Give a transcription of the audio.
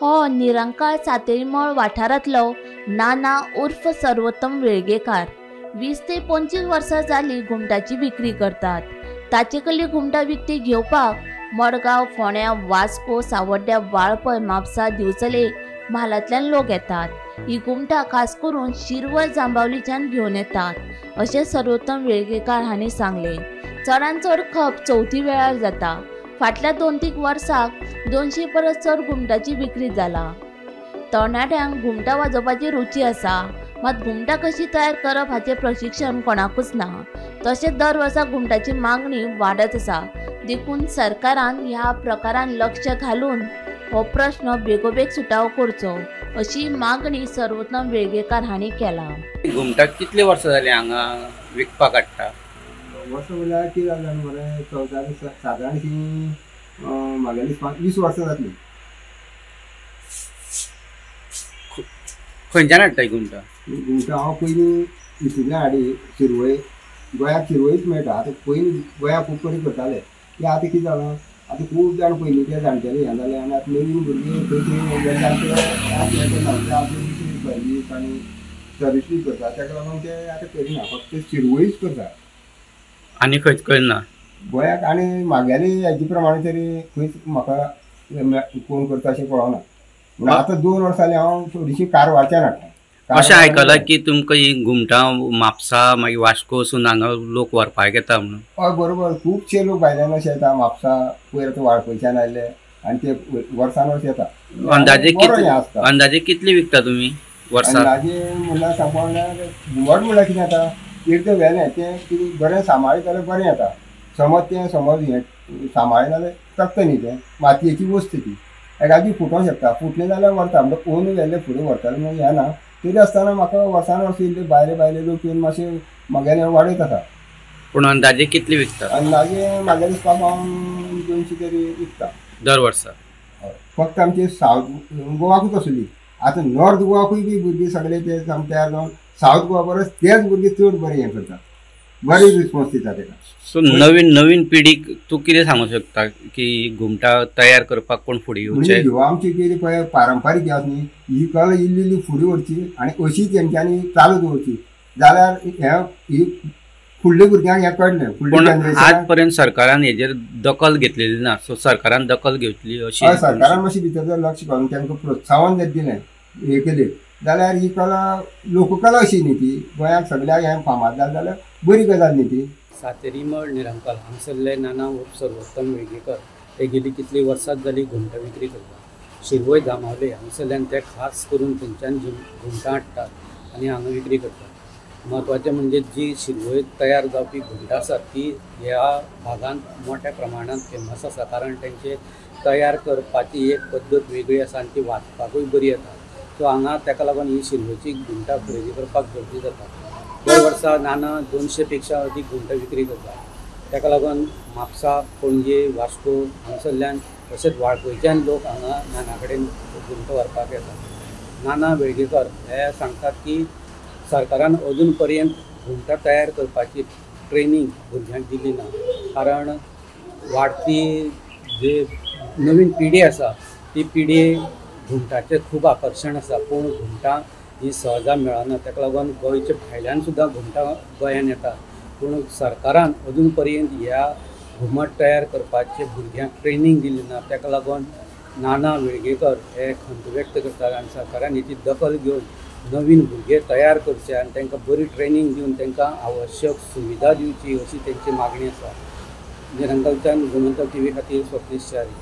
हो निरंकाल सातेरीमळ वाठारांतलो नाना उर्फ सर्वोत्तम वेळगेकार 20 ते 25 वर्सां जाली घुमटाची विक्री करतात। ताचे कडली घुमटां विकती घेवपाक मडगांव, फोंड्या, वास्को, सावड्ड्या, वाळपय, म्हापसा, दिवचले म्हालांतल्यान लोक येतात। ही घुमटां खास करून शिरवळ जांबावलीच्यान घेवन येतात अशें सर्वोत्तम वेळगेकार हांणी सांगलें। चडान चड खप चवथी वेळार जाता। फाटल्या 2-3 वर्साक 200 परस चड घुमटाची विक्री जाला। तरणाट्यांक घुमटां वाजोवपाची रुची आसा, मात घुमटां कशी तयार करप हाचें प्रशिक्षण कोणाकूच ना। तशेंच दर वर्सा घुमटाची मागणी वाडत आसा, देखून सरकारान ह्या प्रकारान लक्ष घालून हो प्रश्न बेगोबेग सुटावो करचो अशी मागणी सर्वोत्तम वेळगेकार हांणी केला। घुमटाक कितले वर्सां जाली हांगा विकपाक हाडटा? वर्सां म्हणल्यार कितें जालें मरे, चवदा सादारणशी म्हागेली 20 वर्सां जातली। खंयच्यान हाडटा घुमटां? घुमटां हांव पयलीं हितूंतल्यान हाडी, शिरवय, गोंयाक शिरवयच मेळटा। आतां पयलीं गोंयाक खूब कडेन करताले, ते आतां कितें जालां, आतां खूब जाण पयलींचे जाणटेले हें जालें आनी आतां नवीन भुरगीं खंय खंय जाणटे आपली दुसरी सर्वीस आनी सर्विसूय करता, ताका लागून ते आतां करिना, फक्त शिरवयच करता आनी खंयच करना गोंयाक। आनी म्हागेले हेजे प्रमाणे तरी खंयच म्हाका कोण करता अशें पळोवना। पूण आतां 2 वर्सां जालीं हांव थोडीशी कारवारच्यान हाडटा। अशें आयकलां की तुमकां ही घुमटां म्हापसा मागीर वास्को सून हांगा लोक व्हरपाक येता म्हणून? हय बरोबर, खुबशे लोक भायल्यान अशे येता, म्हापसा पयर आतां वाळपयच्यान आयले आनी ते वर्सान वर्स येता। अंदाजे कितली विकता तुमी वर्साक? अंदाजे म्हणल्यार सांगपा म्हणल्यार घुमट म्हणल्यार कितें जाता, एकदां व्हेलें तें कितें बरें सांबाळीत जाल्यार बरें येता, समज तें समज हें सांबाळ्ळें जाल्यार तकता न्ही, तें मातयेची वस्त ती एकादी फुटोंक शकता, फुटलें जाल्यार व्हरता, म्हणटा ओन व्हेल्लें फुडें व्हरतालें म्हणून हें ना। तरी आसतना म्हाका वर्सान वर्स इल्ले भायले भायले लोक येवन मातशे म्हागेलें वाडयत आसा। पूण अंदाजे कितले विकता? अंदाजे म्हागे दिसपाक हांव 200 तरी विकता दर वर्सा। फक्त आमचे सावथ गोवाकूच आसली, आतां नॉर्थ गोवाकूय बी भुरगीं सगळे ते तयार जावन सावथ गोवा परस तेच भुरगीं चड बरें हें करता, बरें रिस्पोन्स दिता तेका। सो नवीन नवीन पिढीक तूं कितें सांगूंक शकता की घुमटां तयार करपाक कोण फुडें येवचें? ह्यो आमची कितें पळय पारंपारीक हें आसा न्ही, ही कला इल्ली इल्ली फुडें व्हरची आनी अशी तेंच्यांनी चालू दवरची जाल्यार हें ही फुडल्या भुरग्यांक हें कळटलें। पूण आज पर्यंत सरकारान हेजेर दखल घेतलेली ना, सो सरकारान दखल घेतली अशी? हय, सरकारान मातशी भितर जर लक्ष घालून तांकां प्रोत्साहन जर दिलें हें केलें जाल्यार ही कला लोककला अशी न्ही ती गोंयांत सगळ्याक हें फामाद जालें जाल्यार बरी गजाल न्ही ती। सातेरीमळ निरंकाल हांगसरले नाना उर्फ सर्वोत्तम वेळगेकर हे गेली कितली वर्सां जाली घुमटां विक्री करता। शिरवय जांबावले हांगसरल्यान ते खास करून थंयच्यान घुमटां हाडटात आनी हांगा विक्री करतात। म्हत्वाचें म्हणजे जी शिरवय तयार जावपी घुमटां आसात ती ह्या भागांत मोठ्या प्रमाणांत फेमस आसा, कारण तेंचे तयार करपाची एक पद्दत वेगळी आसा आनी ती वाजपाकूय बरी येता। सो हांगा ताका लागून ही शिरवयची घुमटां खरेदी करपाक गर्दी जाता। दर वर्सा नाना 200 पेक्षा अदीक घुमटां विक्री करता। ताका लागून म्हापसा, पणजे, वास्को हांगसरल्यान तशेंच वाळपयच्यान लोक हांगा नाना कडेन घुमटां व्हरपाक येतात। नाना वेळगेकर हे सांगतात की सरकारान अजून पर्यंत घुमटां तयार करपाची ट्रेनींग भुरग्यांक दिली ना, कारण वाडटी जे नवीन पिढी आसा ती पिढी घुमटाचें खूब आकर्शण आसा, पूण घुमटां ही सहजा मेळना। ताका लागून गोंयच्या भायल्यान सुद्दां घुमटां गोंयांत येतात, पूण सरकारान अजून पर्यंत ह्या घुमट तयार करपाचे भुरग्यांक ट्रेनींग दिली ना। ताका लागून नाना वेळगेकर हे खंत व्यक्त करतात आनी सरकारान हेची दखल घेवन नवीन भुरगे तयार करचे आनी तांकां बरी ट्रेनींग दिवन तांकां आवश्यक सुविधा दिवची अशी तेंची मागणी आसा। निरंकालच्यान गोमंतक टीव्ही खातीर स्वप्नेश च्यारी।